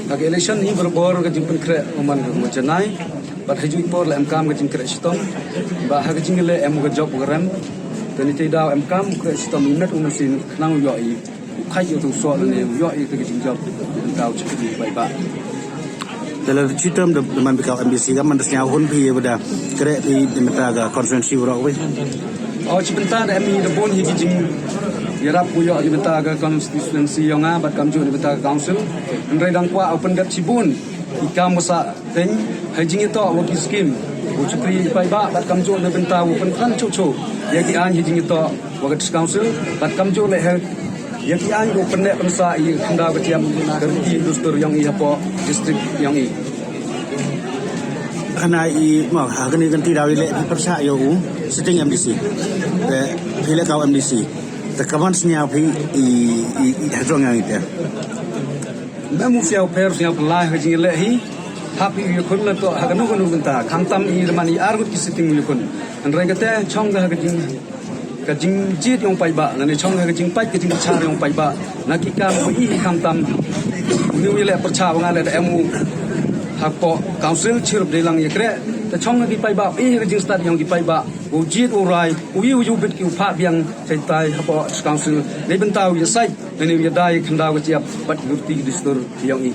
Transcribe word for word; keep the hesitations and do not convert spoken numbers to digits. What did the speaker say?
Ha ka election hi barabor ka jingpynkhreh u man ka wa janai. Bad ha juh i por la em kam ka jingkhreh chitom. Bad ha ka jingleh em ka jop ka rem. Te ni te daw em kam u khreh chitom i met u mynsiem khnang u yoh i u khait yoh tu so ne u yoh i te ka jingjop. Daw chi ki bai ba. Te la chitom da man bi ka MDC ka man da sñiaw hun phi ya ba da khreh phi da mynta ka constituency u rok wi. O chi bynta da em hi da bun hi ki jing yarap u yoh ni bynta ka constituency yong nga bad kamjooh ni bynta ka council. Hynrei dang kwah u pyndep chibun i kam wa sah teng ha i jingyatoh wa ki scheme wa chukri i paidbah bad kamjooh ni bynta wa pynkhlaiñ chooh chooh ya ki aiñ ha i jingyatoh wa ka district council bad kamjooh leh ha ya ki aiñ wa pynneh pynsah i khyndaw ka tiap ka riti dustur yong i hapoh district yong i. Hana i mo ha kani kan ti daw i leh phi pyrchah yow u sitting MDC. Te phi leh kaw MDC. Te kaman sñiaw phi i i i hajrong yang i te. Me mu sñiaw pher sñiaw pynlai ha ka jingleh hi. Hap i u yakhun la to ha kanu kanu bynta. Khamtam i man i ar ngut ki sitting u yakhun. Hynrei kate chong ka ha ka jing ka jingjied yong paidbah, lane chong ha ka jingpait ka jingchar yong paidbah. Na ki kam wa i khamtam. Uni u leh pyrchah wa nga leh da em u hapoh council chirup dei lang ya khreh. Te chong ha ki paidbah, i ha ka jingstad yong ki paidbah. U jied u rai, u i u yu bit ki u phah biang chaitai hapoh council. Dei bynta u ya sait, lane u ya dai khyndaw ka chiap bad ki riti ki dustur yong i.